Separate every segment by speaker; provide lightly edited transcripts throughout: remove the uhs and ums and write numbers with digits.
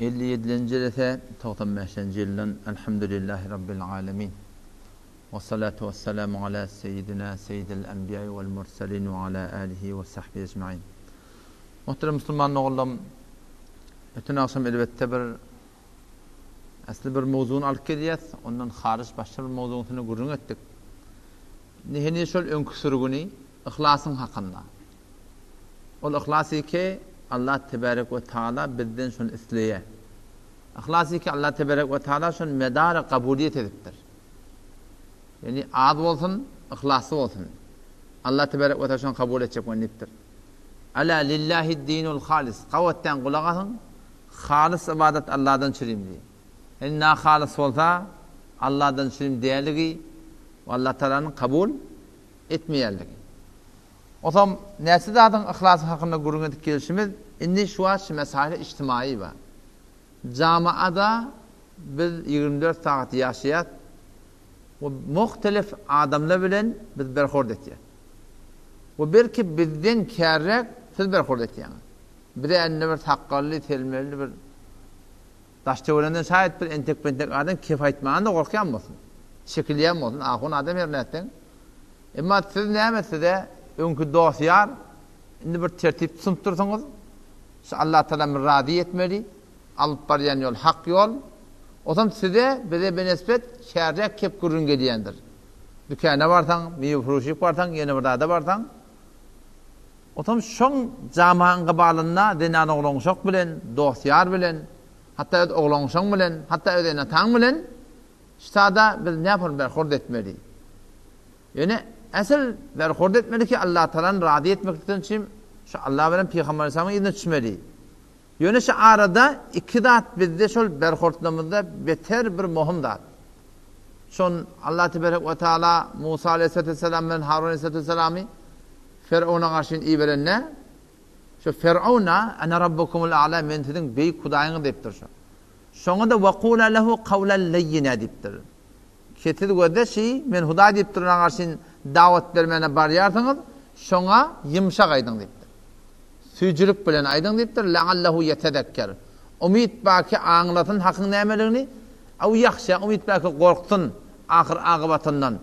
Speaker 1: 57-nji jelese 95-nji ýyldan Elhamdülillahi Rabbil alemin. Ve salatu ve selamu ala seyyidina seyyidil enbiya vel murselin ve ala alihi ve sahbihi ecmain. Muhterem musulman ogullarym, öten agşam elbetde bir asly bir mowzuny alyp gelýäs, ondan haryç başga bir mowzugyň üstünde gürrüň etdik. Indi heniz şol öňki sürgüni yhlasyň hakynda. Ol yhlas ki Allah tebarek we taala bizden şony isleýär. Yhlas ki Allah tebarek we taala şony medara kabulyýet edipdir. Ýagny az bolsun, yhlasly bolsun. Allah tebarek we taala şony kabul etjek bolýan diýipdir. Ala lillahi dinul halis. Gabatdan gulak asyň. Halys ybadat Allahdan çürim diýip. Ýagny nahalys bolsa Allahdan çürim däligi we Allah Taalanyň kabul etmeýänligi. Otam näçe zadyň yhlasy hakynda gürrüň edip gelşimiz, indi şu wagt şu mesaili içtimaýy bar. Jamaada biz 24 sagat ýaşaýas we muhtelif adamlar bilen biz berhord etýäs. We belki bizden kärräk siz berhord etýäňiz. Bize indi bir sakgally, selmeli bir Daş-töwereginde şaýat bir entek-bentek adam kep aýtmaga-da gorkýan bolsun. Çekilýän bolsun, ahun adam her nätseň. Emma siz näme size öňki dost-ýar, indi bir tertip tutunyp dursuňyz. Şu Allatagala bir razy etmeli, alyp barýan ýol hak ýol. Otam size, bize benesbet kärräk kep gürrüň gelýändir. Dükana barsaň, miwe-furuşlyk barsaň, ýene bir zada barsaň, Otam şoň jamaň gybalynda zenan oglanşok bilen, dost-ýar bilen, hatda öz oglanşoň bilen, hatda öz ene-ataň bilen ştada biz näpol berhurd etmeli. Ýöne äsl berhurd etmeli ki Allatagalany razy etmeklikden üçin şu Allah bilen Pygamber aleyhissalamyň yzyna düşmeli. Ýöne şu arada iki zat bizde şol berhurdlygymyzda beter bir möhüm zat. Şon Allah teberek we taala Musa aleyhissalam bilen Harun aleyhissalamy Ferowna garşyn iberende, şo Ferowna, Ene rabbukumul a'la, men siziň beýik Hudaýyňyz diýipdir şo. Şoňa-da Wekula lehu kawlen leýýina diýipdir. Kesiz gözde şi, men Hudaý diýip durana garşyn dawat bermäne barýarsyňyz, şoňa ýumşak aýdyň diýipdir. Süýjülik bilen aýdyň diýipdir, leallehu ýetezekker. Umyt bar ki aňlasyn hakyň nämeligini, ew ýahşa, umyt bar ki gorksyn ahyr agybatyndan.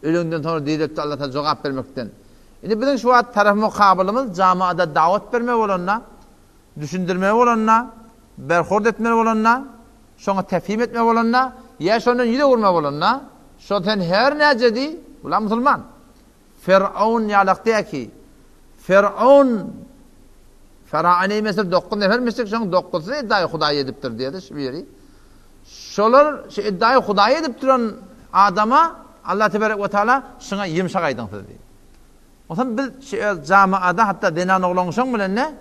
Speaker 1: Ölenden soňra direltdi Allah Taala jogap bermekden. Indi biziň şu wagt tarap mukabylymyz jamaada dawat berme bolanda, düşündirme bolanda, berhurd etmeli bolanda, şoňa tefhim etme bolanda, ýa şondan ýüz öwürme bolanda, şo sen her näce diý, bular musulman. Firaun ýalak diýä ki, Firaun Faraone mesel 9 nefer mislik şoň 9-sy iddiaýy Hudaý edipdir diýdi şu biri. Şolar şu iddiaýy Hudaý edip duran adama Allah tebarek we taala şuňa ýumşak aýdyň siz diýdi. Onsoň biz şu öz jamaada hatda zenan oglanşaň bilen ne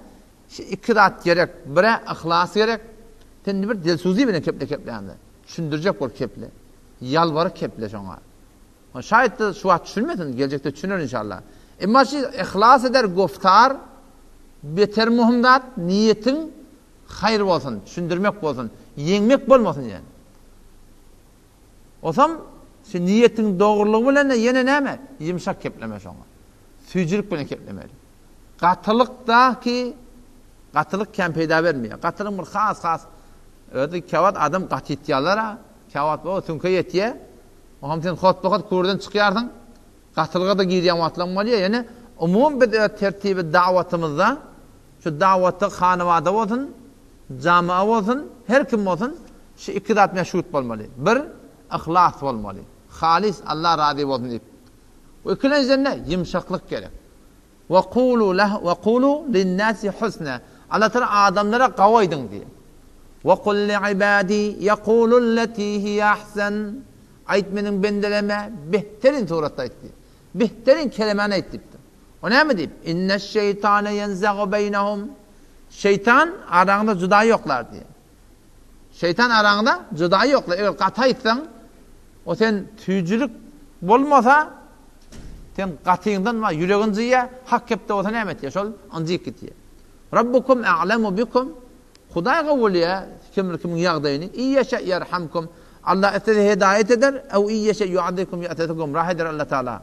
Speaker 1: şu iki zat gerek. Bire yhlas gerek. Sen bir dilsuzi bilen keple keplände. Düşündirjek bol keple. Ýalbaryp keple şoňa. Şaýat şu wagt düşünmesin, geljekde düşüner inşallah. Emma şu yhlas eder goftar beter möhüm zat niýetiň haýyr bolsun, düşündirmek bolsun, ýeňmek bolmasyn ýani. Osam şu niýetiň dogrulygy bilen de ýene näme? Ýumşak kepleme şoňa. Süýjülik bilen keplemeli. Gatylyk da ki gatylyk kän peýda bermeýär. Gatylyk bir has-has özi käwagt adam gaty ýetýärler-a, käwagt o süňke ýetýär. Oňam sen hotba-hot kürden çykýarsyň, gatylyga-da girýän wagtlaryň bolýar. Ýöne umumy biz öz tertibi dawatymyzda şu dawatda hanawada bolsun, jamaa bolsun, her kim bolsun, şu iki zat meşhut bolmaly. Bir, yhlas bolmaly. Halys Allah razy bolsun diýip. We ikilenjiden-de ýumşaklyk gerek. We kulu leh we kulu linnasi husna. Allah Taala adamlara gawy aýdyň diýýär. We kul li ibadi yekululleti hiye ahsan. Aýt meniň bendelerime behterin suratda aýt diýýär. Behterin kelemäni aýt diýipdir. O näme diýip? Inneş-şeýtane ýenzegu beýnehum. Şeýtan araňyzda juda ýoklar diýýär. Şeýtan araňda juda ýoklar. Eger gaty aýtsaň, o sen süýjülik bolmasa, sen gatyňdan bar, ýüregi ynjyýar, hak gepde bolsa näme etýär? Şol ynjyp gitýär. Rabbukum a'lemu bikum. Hudaý gowy bilýär kimdir kimiň ýagdaýyny. Iýeşe ýerhamkum. Allah islese hidaýat eder, ew iýeşe ýu'azikum islese gümrah eder Allah Taala.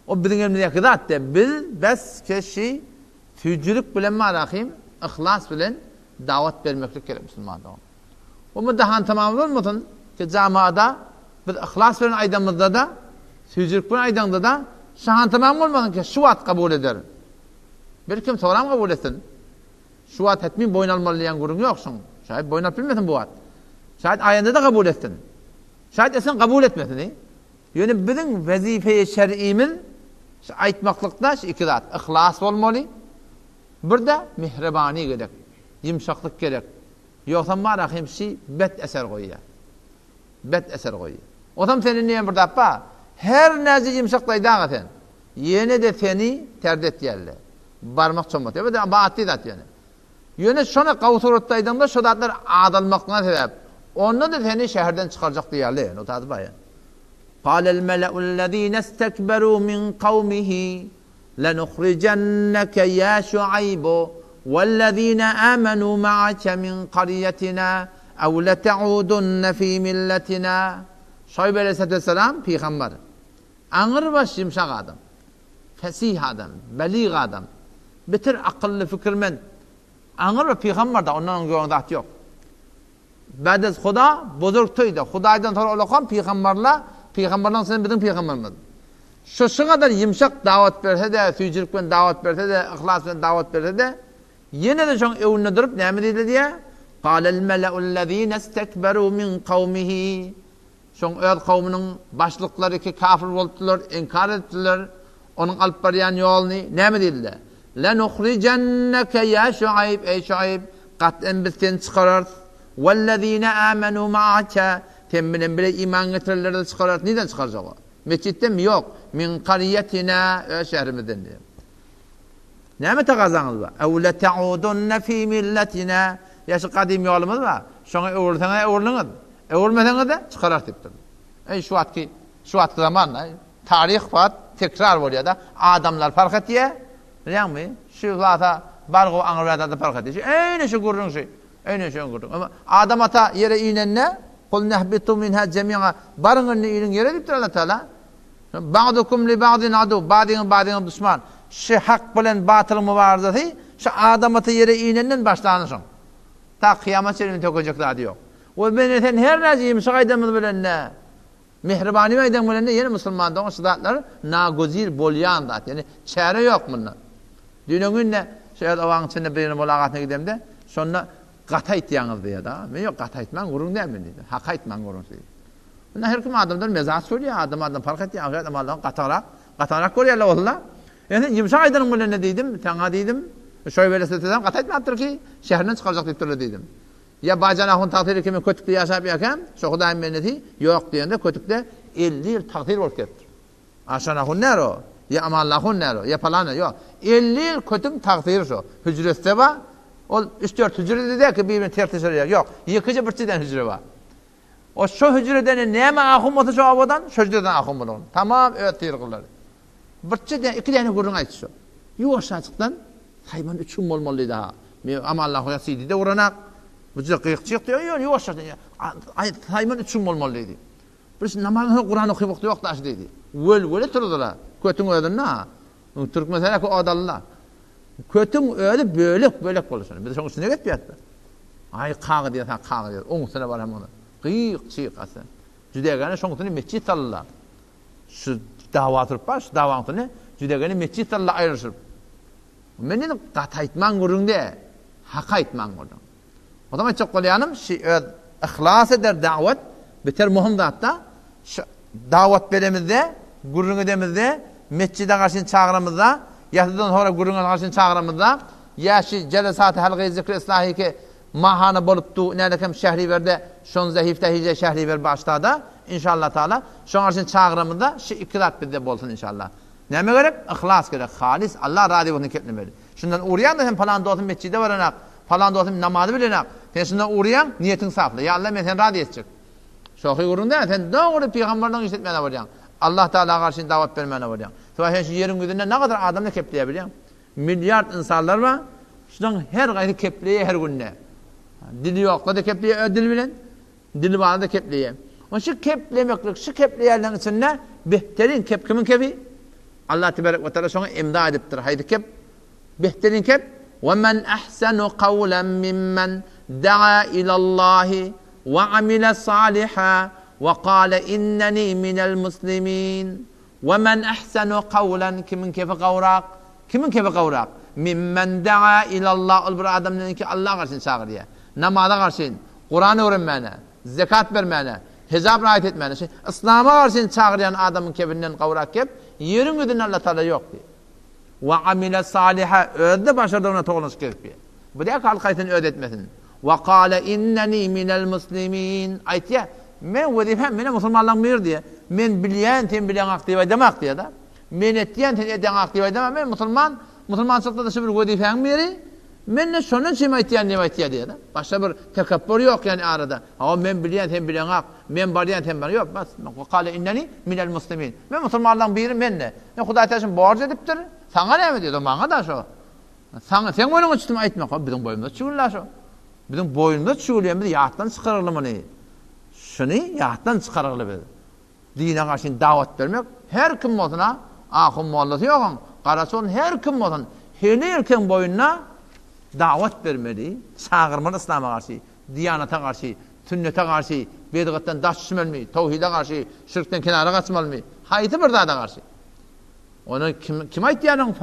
Speaker 1: O biziň elimizdäki zat däl. Biz bes keşi süýjülik bilen marahym, yhlas bilen dawat bermeklik gerek musulman dogan. Bu hantamamyz bolmasyn ki, jamada biz yhlas bilen aýdanymyzda-da, süýjülik bilen aýdaňda-da, şu hantamam bolmasyn ki, şu wagt kabul eder. Belkim soňram kabul etsin. Şu wagt hetmin boýun almaly diýen gürrüň ýok şuň. Şaýat boýun alyp bilmesin bu wagt. Şaýat aýanda-da kabul etsin. Şaýat etsin kabul etmesin. Ýöne biziň wezipe-i şer'imiz şu aýtmaklykda şu iki zat, yhlas bolmaly, bir-de mihrebani gerek, ýumşaklyk gerek. Ýogsam bar ahym şi bet eser goýýar. Bet eser goýýar. Osam seni diýen bir zat bar. Her näce ýumşak daýdaga sen. Ýene-de seni terde etýärler. Barmak çomatýar. Bu da batly zat ýöne. Ýöne şony gawy suratda aýdaňda şo zatlar azalmaklygyna sebäp. Onda-da seni şäherden çykarjak diýýärler ýöne o zady bar ýöne. Galel mele'ullezine istekberu min kawmihi lenuhrijenneke ýa Şuaýbu wellezine amenu ma'ake min karýetina ew lete'udunne fi milletina. Şuaýb aleýhissalatu wessalam pygamber. Aňrybaş ýumşak adam. Fesih adam, belyg adam. Beter akylly, fikirment. Aňyr we pygamber-da, ondan öň gören zat ýok. Bädez Huda, buzurg toýda. Hudaýdan soňra olakan pygamberler, pygamberleriň içinden biziň pygamberimiz. Şu şu gadar ýumşak dawat berse-de, süýjülik bilen dawat berse-de, yhlas bilen dawat berse-de, ýene-de şoň öňünde durup näme diýdi diýýär? Galel mele'ullezine istekberu min kawmihi. Soň öz kowumynyň başlyklary ki kafir bolupdylar, inkar edipdiler onuň alyp barýan ýoluny, näme diýdiler? Lenuhrijenneke ýa Şuaýb, eý Şuaýb, gat'en biz seni çykararys, wellezine amenu ma'ake, sen bilen bile iman getirenleri-de çykararys, nirden çykarjak o? Mesjitdenmi? Ýok, min karýetina, öz şäherimizden diýýär. Näme tagazaňyz bar? Ew lete'udunne fi milletina, ýa şu gadym ýolumyz bar, şoňa öwrülseňiz öwrüliňiz, Öwürmeseňiz-de, çykararys diýipdir. Eý, şu wagtky, şu wagtky zaman, taryh wagt tekrar bolýar-da, adamlar parh etýär, bilýäňmi? Şu zata bar gowy aňry bäri parh etýär. Şu eýni şu gürrüň şu, eýni şu gürrüň. Emma Adam ata ýere inende, Kul nehbitu minha jemi'a, baryň indi iniň ýere diýipdir Allah Taala. Ba'dukum li ba'din adu, badyňyz badyňyza duşman. Şu hak bilen batylyň mübarizesi şu Adam ata ýere inenden başlany şoň. Ta kyýamat çenli tökejek zady ýok. We meni sen her näçe ýumşak aýdanymyz bilen-de, mähribanymy aýdan bilen-de ýene musulman dogan şu zatlar nagozir bolýan zat. Ýani çäre ýok munda. Düýn-öňňin-de şu öz obaň içinde biriniň mulagatyna gidemde, şonda gaty aýtýaňyz diýýär-de. Men ýok gaty aýtmaň gürrüň däl men diýdim. Haky aýtmaň gürrüň diýdim. Munda her kim adamdan mezaç görýär, adam adam parh etýär, ahyret amaldan gatagrak, gatagrak görýärler bolsa. Ýöne sen ýumşak aýdanyň bilen-de diýdim, saňa diýdim, şoý welosipedem gaty aýtmapdyr ki, şäherden çykarjak diýipdirler diýdim. Ýa Baýjan ahun tagsyr kimin kötükde ýaşap ýakäm, şo Hudaýyň bendesi ýok diýende kötükde 50 ýyl tagsyr bolup gezipdir. Aşan ahun näre o? Ýa Amanly ahun näre o? Ýa palan ýok. 50 ýyl kötüň tagsyry şo. Hüjresi-de bar. Ol üç-dört hüjrede däl ki bir-birini tersleşer ýaly. Ýok. Ýekeje birçeden hüjre bar. O şo hüjreden näme ahun bolsa şo obadan, şo hüjreden ahun bolar. Tamam öz syrgylary. Birçe de iki däne gürrüň aýtdy şo. Ýuwaşajykdan Saýman üç gün bolmaly diýdi ha. Men Amanly ahuýa CD-de uranak. Bu jyk gyk çyk diýýär, ýöne ýuwaşjadan aý saýman üç gün bolmaly diýdi. Bir şu namazdan soň Kuran okyp wagty ýok daşy diýdi. Welwele turdylar. Kötüň özünde ha. Türkmen sähä odalylar. Kötüň özi bölek-bölek boldy şonda. Biz şoň üstüne gepýäs. Aý kagyz ýasa kagyz ýaz. Oň üstüne baram ony. Gyk çyk asy. Jüdegene şoň üstüne metjit saldylar. Şu dawa turup bar, şu dawaň üstüne jüdegene metjit saldylar aýrylyşyp. Men dedim, gaty aýtmaň gürrüňde, haky aýtmaň gürrüň. Onsoň aýtjak bolýanym, şi öz yhlas eder dawat, beter möhüm zatda, şu dawat beremizde, gürrüň edemizde, metjide garşyn çagyramyzda, ýasydan soňra gürrüňe garşyn çagyramyzda, ýa şi jelesaty halgy zikri islahy ki mahana bolupdy, nälekem şähriberde şonda hifte hije şähriber başlada, inşallah taala, şoň garşyn çagyramyzda, şi iki zat bizde bolsun inşallah. Näme gerek? Yhlas gerek. Halys Allah razy bolsun keplemeli. Şundan urýaňda sen palan dostum metjide baranak, palan dostum namazy bilenak. Sen şundan urýaň, niýetiň safly. Ýa Allah men seni razy etjek. Şohy gürrüň däl. Sen dogry pygamberligiň iş etmäne bolýaň. Allah Taala garşy dawat bermäne bolýaň. Sebäbi sen şu ýeriň ýüzünde nagadar adamly kepleýä bilýäň. Milliard ynsanlar bar. Şunuň her gaýsy kepleýä her günde. Dili ýokla-da kepleýä öz dili bilen. Dili barada kepleýär. Ony şu keplemeklik, şu kepleýänleriň içinde behterin kep kimiň kebi? Allah tebarek we taala şoňa imza edipdir. Haýsy kep? Behterin kep? Ve men ahsanu kawlan mimmen daa ilallahi. we amile saliha we kale inneni minel muslimin we men ahsenu kawlen kimiň kefi gowrak kimiň kefi gowrak mimmen daa ilallah ol bir adam ki Allaha garşy çagyrýar namaza garşy Kuran öwrenmäne zekat bermäne hijab raýat etmäne şi yslama garşy çagyrýan adamyň kefinden gowrak kep ýeriň ýüzünde Allah taala ýok diýýär we amile saliha özde başardygyna togalanyşyk kesip Bu däki halk aýtsyn öz etmesin. Wa kale inneni minel muslimin. Aýtýar, men wezipem, menem musulmanlaryň biri diýýär. Men bilýän, sen bileňak diýip aýdamak diýýär-de. Men etýän, sen edeňak diýip aýdamak. Men musulman, musulmançylykda-da şu bir wezipäň biri. Men-de şondan çem aýtýan diýip aýtýar diýýär-de. Başga bir tekepbur ýok ýani arada. Hawa, men bilýän, sen bileňak. Men barýan, sen bar. Ýok, bas. Wa kale inneni minel muslimin. Men musulmanlaryň biri men-de. Men Hudaý Taala şuny borç edipdir. Saňa näme diýýär? Maňa-da şo. Saňa, seň boýnuňa çütüm aýtmak, hop, biziň boýnumyza çüwüldi-ä şo. Biziň boýnumyza çüwülýän, biz ýatdan çykararly muny. Şuny ýatdan çykararly biz. Dine garşy dawat bermek, her kim bolsun-a, ahun mollasy ýoguň, garaçy bolsun, her kim bolsun, heleý erkegiň boýnuna dawat bermeli, çagyrmaly yslama garşy, diýanata garşy, sünnete garşy, bedgatdan daş düşmelimi, towhide garşy, şirkden kenara gaçmalymy, haýsy bir zada garşy. Ony kim kim aýtýar oň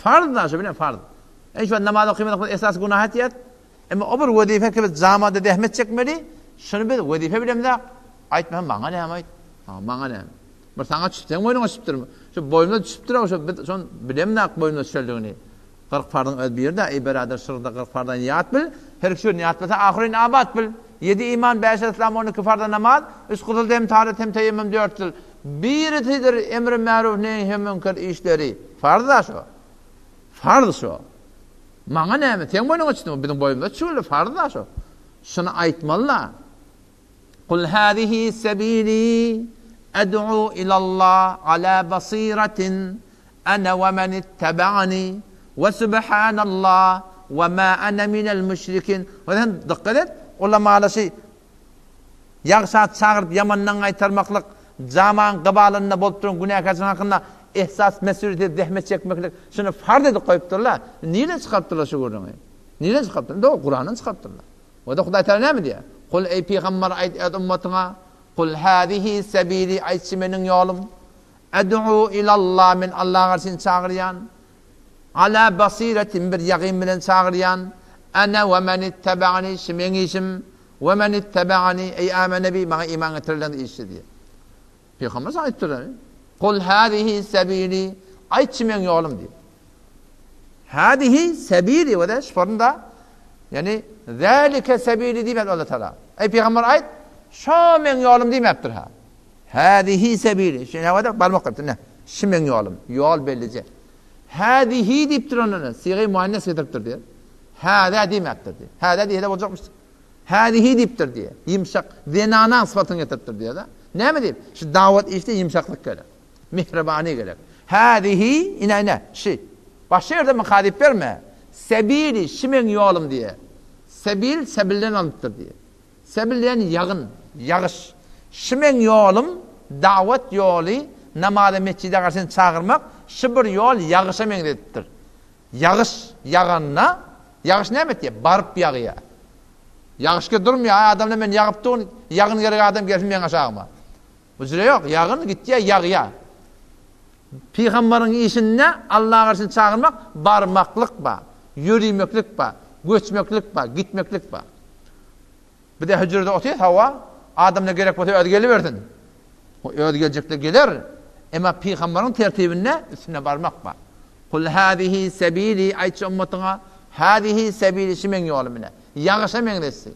Speaker 1: farz da şu bilen farz. Eý şu namaz okymadyk biz esas günah etýäs. Emma o bir wezipe ki biz jamada zähmet çekmeli. Şuny biz wezipe bilemzok. Aýtma maňa näme aýt. Ha maňa näme. Bir saňa düşüp seň boýnuňa düşüpdirmi? Şu boýnuna düşüpdir şu biz şon bilemzok boýnuna düşenligini. 40 farzyň öz biri-de, eý berader şygyrda 40 farzdan ýat bil. Her kişi birini ýat bilse ahyryn abat bil. Ýedi iman, bäş yslam, 12 farza namaz, üç gusul hem taharet hem teýemmüm dört ýyl. Birisidir emri märuf nehi münker işleri. Farz-a şo. Farz şo. Maňa näme, seň boýnuňa çüdümi, biziň boýnumyza çüwüldi, farz-a şo. Şuny aýtmaly-la. Kul hazihi sebili ed'u ilallah ala basiratin ana we men ittebaani we subhanallah we ma ana minel müşrikin. Sen dykgat et, ulamalaşy Ýagşa çagyryp ýamandan gaýtarmaklyk, jamaň gybalynda bolup duran günäkärçilik hakynda ehsas mesuliýeti zähmet çekmeklik şuny farz edip goýupdyrlar. Nireden çykarypdyrlar şu gürrüňi? Nireden çykarypdyrlar? Dogry, Kurandan çykarypdyrlar. Onda Hudaý Tagala näme diýýär? Kul eý pygamber aýt öz ummatyňa, Kul hazihi sebili aýtçy meniň ýolum. Ed'u ilallah men Allaha garşy çagyrýan. Ala basiretin bir ýagyn bilen çagyrýan. Ene we men ittebe'ani şu meň işim. We men ittebe'ani eý amene bi maňa iman getirenleň işi diýýär. Pygamber sana aýtdyr. Kul hazihi sebili aýtçy meň ýolum diýip. Hazihi sebili we de şuporunda ýani zalike sebili diýmedi Allah Taala. Eý pygamber aýt, şo meň ýolum diýmepdir ha. Hazihi sebili. Şu näme barmak goýupdyr ne? Şu meň ýolum. Ýol bellije. Hazihi diýipdir ondan. Sigy muannes getiripdir diýip. Hâzâ diýmepdir diýip. Hâzâ diýse boljakmyş. Häzihi diýipdir diýýär. Ýumşak, zenana sypatyny getiripdir diýýär-de. Näme diýip? Şu dawat işde ýumşaklyk gerek. Mähribany gerek. Häzihi, ine, ine, şi. Başga ýerde myka diýip berme. Sebili, şi meň ýolum diýýär. Sebil, sebilden alnypdyr diýýär. Sebil diýen ýagyn, ýagyş. Şi meň ýolum, dawat ýoly, namaza metjide garşy çagyrmak, şi bir ýol ýagyşa meňzedipdir. Ýagyş ýaganda, ýagyş näme etýär? Baryp ýagýar. Ýagyş ge durmaýar, aý adamlar men ýagyp durun, ýagyn gerek adam gelsin meň aşagyma. Bu jüre ýok, ýagyn gitýär, ýagýar. Pygambaryň işinde Allaha garşy çagyrmak barmaklyk bar, ýörimeklik bar, göçmeklik bar, gitmeklik bar. Biz-de hüjrede otyrys, hawa, adamlar gerek bolsa özi gelibersin. O özi geljekde geler. Emma pygambaryň tertibinde üstüne barmak bar. Kul hazihi sebili aýtçy ummatyňa, hazihi sebili şu meň ýolum ine. Ýagyşa meňzetsi.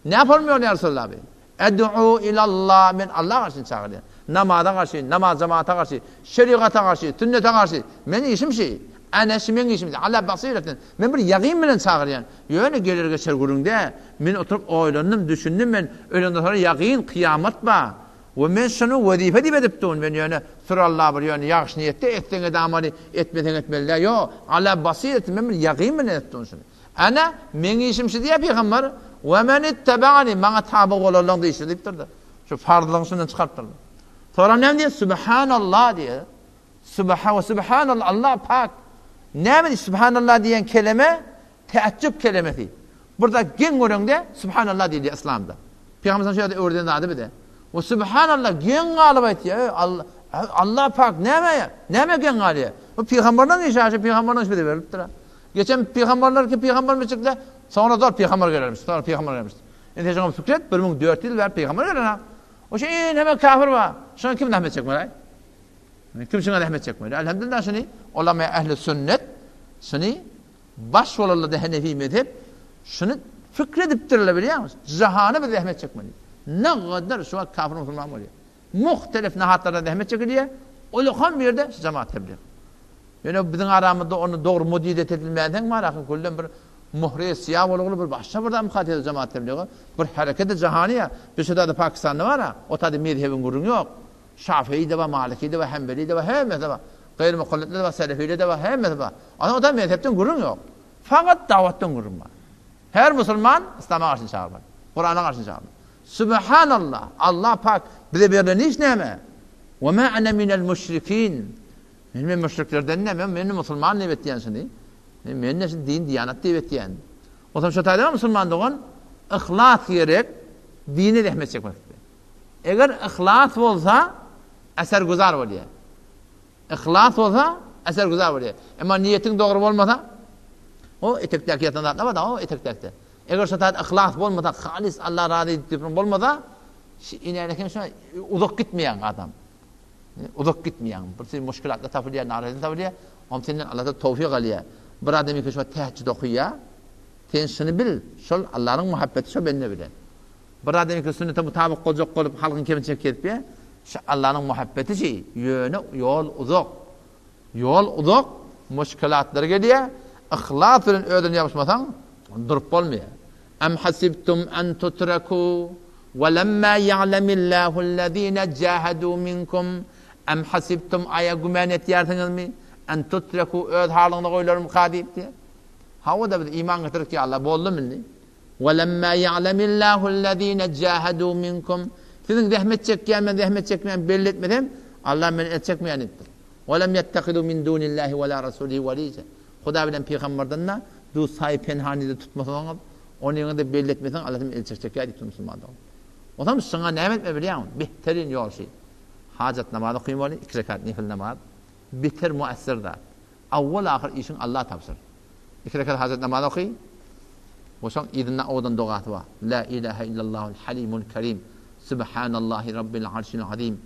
Speaker 1: Näme ýol ýa Resulallah bi? Ed'u ilallah men Allaha garşy çagyrýan. Namaza garşy, namaz jamaata garşy, şerigata garşy, sünnete garşy. Meniň işim şi. Ene şi meň işim. Ala basiretin. Men bir ýagyn bilen çagyrýan. Ýöne geler geçer gürrüň däl. Men oturyp oýlandym, düşündim men ölenden soňra ýagyn kyýamat bar. We men şuny wezipe diýip edip durun. Men ýöne süralla bir ýöne ýagşy niýetde etseň et amaly, etmeseň etmeli däl. Ýok, ala basiretin men bir ýagyn bilen edip durun şuny. Ene, meň işim şu diýýär pygamber. We men ittebeani maňa taby bolanlaryň işi diýipdir-de. Şu farzlygyny şundan çykarypdyrlar. Soňra näme diýýär? Subhanallah diýýär. Subha we subhanallah, Allah pak. Näme diýip subhanallah diýen keleme täjjüp kelemesi. Bir zat geň göreňde subhanallah diýilýär yslamda. Pygamber şu ýerde öwreden zady bize. We subhanallah geň galyp aýtýar. Eý Allah Allah pak näme ýa? Näme geň galýar? Bu pygamberleň işi, şu pygamberleň işi bize berilipdir. Geçen pygamberler ki pygamber müçükde, soňra zor pygamber gelermiş, soňra pygamber gelermiş. Indi şoňa pikir et, 1400 ýyl bäri pygamber gelen ha. O şey hemme kafir bar. Şoňa kim zahmet çekmeli? Kim şoňa zahmet çekmeli? Elhamdülillah şuny ulama ehli sünnet şuny Baş bolanlarda Henefi mezhep şuny pikir edipdirler bilýäňmi? Jahana bir zähmet çekmeli. Ne gadar şu wagt kafir musulman bolýar. Muhtelif nahatlardan zähmet çekilýär. Ulakan bir ýerde şu jemaat tebliğ. Ýöne biziň aramyzda ony dogry mudiret edilmänsoň bar ahy külden bir muhri syýa bolguly bir başga bir zat mukates jemaat tebligy bir hereketi jahany ýa bir şu zady Pakistanda bar a o taýda mezhebiň gürrüňi ýok. Şafii-de bar, Maliki-de bar, Hanbeli-de bar, hemmesi bar. Gaýry mukallitler-de bar, Selefi-de bar, hemmesi bar. Onsoň o mezhepden gürrüň ýok. Fakat dawatdan gürrüň bar. Her musulman Yslama garşy çagyrmaly. Kurana garşy çagyrmaly. Subhanallah, Allah pak bize berlen iş näme? Ve ma ana minel müşrikin. Men men müşriklerden näme? Men musulman diýip etýän şuny. Men ne din diýanat diýip etýän. Onsoň şu taýda musulman dogan yhlas gerek dine zähmet çekmek. Eger yhlas bolsa, esergüzar bolýar. Yhlas bolsa, esergüzar bolýar. Emma niýetiň dogry bolmasa, o etekdäki ýatan zatlar bar-da, o etekdäkde. Eger şo taýda yhlas bolmasa, halys Allah razy diýip bolmasa, inäne hem şo uzak gitmeýän adam. Uzak gitmeýän. Bir sürü muşkilatlar tapylýar, narazylyk tapylýar. Oň senden Allahdan towfik alýar. Bir adam ýeke şo tähejjüd okaýar. Sen şuny bil, şol Allahnyň muhabbeti şo bende bilen. Bir adam ýeke sünnete mutabyk boljak bolup halkyň kemini çekip gezipýär. Şu Allanyň muhabbeti şi. Ýöne ýol uzak. Ýol uzak, muşkilatlar gelýär. Yhlas bilen özüne ýapyşmasaň, durup bolmaýar. Am hasibtum an tutraku we lemma ya'lemillahu allazina jahadu minkum Am hasibtum aýa güman etýärsiňizmi? An tutraku öz halyňyza goýlarmyka diýip diýär. Hawa-da biz iman getirdik ýa Allah, boldum indi. Welemma ya'lemillahu allazina jahadu minkum Siziň zähmet çekýän bilen zähmet çekmeýän belli etmesem, Allah menden el çekmeýän diýipdir. Welem yettehizu min dunillahi wela rasulihi walija Hudaý bilen pygamberden-de dust saýy penhanyda tutmasaňyz, onyňyzy belli etmeseňiz Allah sizden el çekjek diýipdir musulman dogan. Onsoň şuňa näme etmeli bilýäňmi? Behterin ýol şy. Hajat namaz okymaly, iki rekat nefil namaz. Beter muessir zat. Awwal-ahyr işiňi Allaha tabşyr. Iki rekat hajat namaz oky. We şoň yzynda owadan dogasy bar. La ilahe illallahul halimul kerim. Subhanallahi rabbil arşil azim.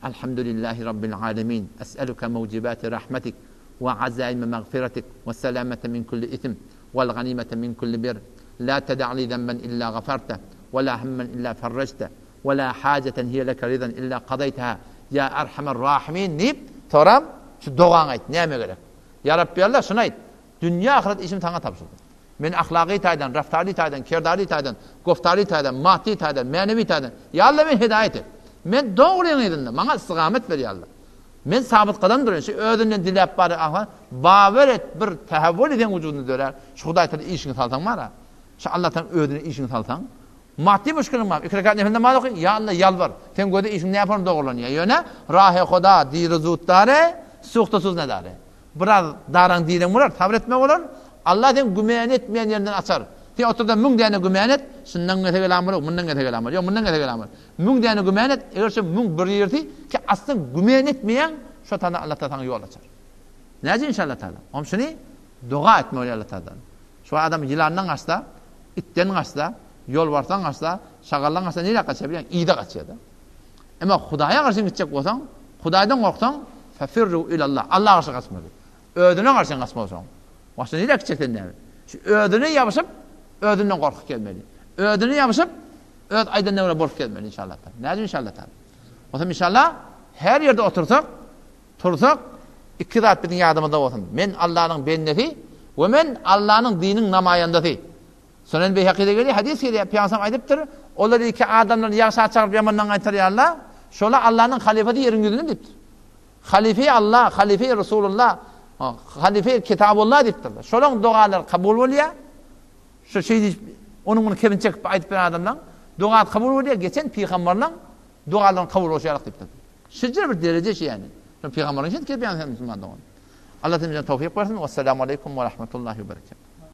Speaker 1: Elhamdülillahi rabbil alemin. Es'eluke mewcibati rahmetik we azaime mağfiretik we selamete min kulli ithm vel ganimete min kulli bir. La teda'li zenben illa gafarte we la hemmen illa ferrecte we la haceten hiye leke ridan illa kadayteha ya erhamer rahimin diýip soram şu dogaňy aýt näme gerek. Ýa Rabbi Allah şuny aýt. Dünýe ahyret işimi saňa tabşyrdym. Men ahlagy taýdan, raftary taýdan, kerdary taýdan, goftary taýdan, maddy taýdan, mänewi taýdan. Ýa Allah meni hidaýat et. Men dogryň yzynda, maňa istigamet ber ýa Allah. Men sabyt gadam duryn, şu özünden diläp bar aha, bawer et bir tähewwül seň wujudyňda dörär. Şu Hudaý Taala işiňi salsaň bara. Şu Allah Taala özüne işiňi salsaň, maddy müşkiliň bar, iki rekat nefil namaz oky, ýa Allah ýalbar. Seň göze işiň näpon dogrulanýar. Ýöne rahe Huda diri zut dare, suhta suz nedare. Biraz daraň direň bolar, sabyr etmek bolar. Allah seň gümän etmeýän ýerinden açar. Sen otur-da müň däne gümän et, şundan gelse kelam bolar, mundan gelse kelam bolar, ýok mundan gelse kelam bolar. Müň däne gümän et, eger şo müň bir ýersi ki aslyň gümän etmeýäň, şo taýdan Allah Taala saňa ýol açar. Näce inşallah Taala. Oň şuny doga etmeli bolýar Allah Taaladan. Şu adam ýylandan gaçsa, itden gaçsa, ýolbarsdan gaçsa, şagaldan gaçsa nirä gaçýar bilýäň? Yza gaçýar-da. Emma Hudaýa garşy gitjek bolsaň, Hudaýdan gorksaň, fefirru ilallah, Allaha garşy gaçmaly. Özüne garşy gaçmaly şoň. Başga nirä gitjek sen näme? Şu özüne ýapyşyp, özünden gorkup gezmeli. Özüne ýapyşyp, öz aýdanyna görä bolup gezmeli inşallah. Näme inşallah? Bolsa inşallah her ýerde otursak, tursak, iki zat biziň ýadymyzda bolsun. Men Allanyň bendesi we men Allanyň dininiň namaýandasy. Sunan Beýhakide gelýär, hadys gelýär, Pygamberimiz aýdypdyr, Olar iki adamlary ýagşa çagyryp ýamandan gaýtarýarlar, şolar Allanyň halyfasy ýeriň ýüzünde diýipdir. Halyfy Allah, halyfy Resulullah, halyfy Kitabullah diýipdirler. Şolaryň dogalary kabul bolýar. Şu şeý diýip, onuň muny kebin çekip aýdyp beren adamlaryň dogasy kabul bolýar, geçen pygamberleriň dogalaryny kabul bolşy ýaly diýipdir. Şeýle bir dereje şeýle ýani. Şol pygamberiň şeýdip gelip ýaňy sen musulman dogan. Allah seni towfik bersin. Wessalamu aleýkum we rahmetullahi we berekatuh.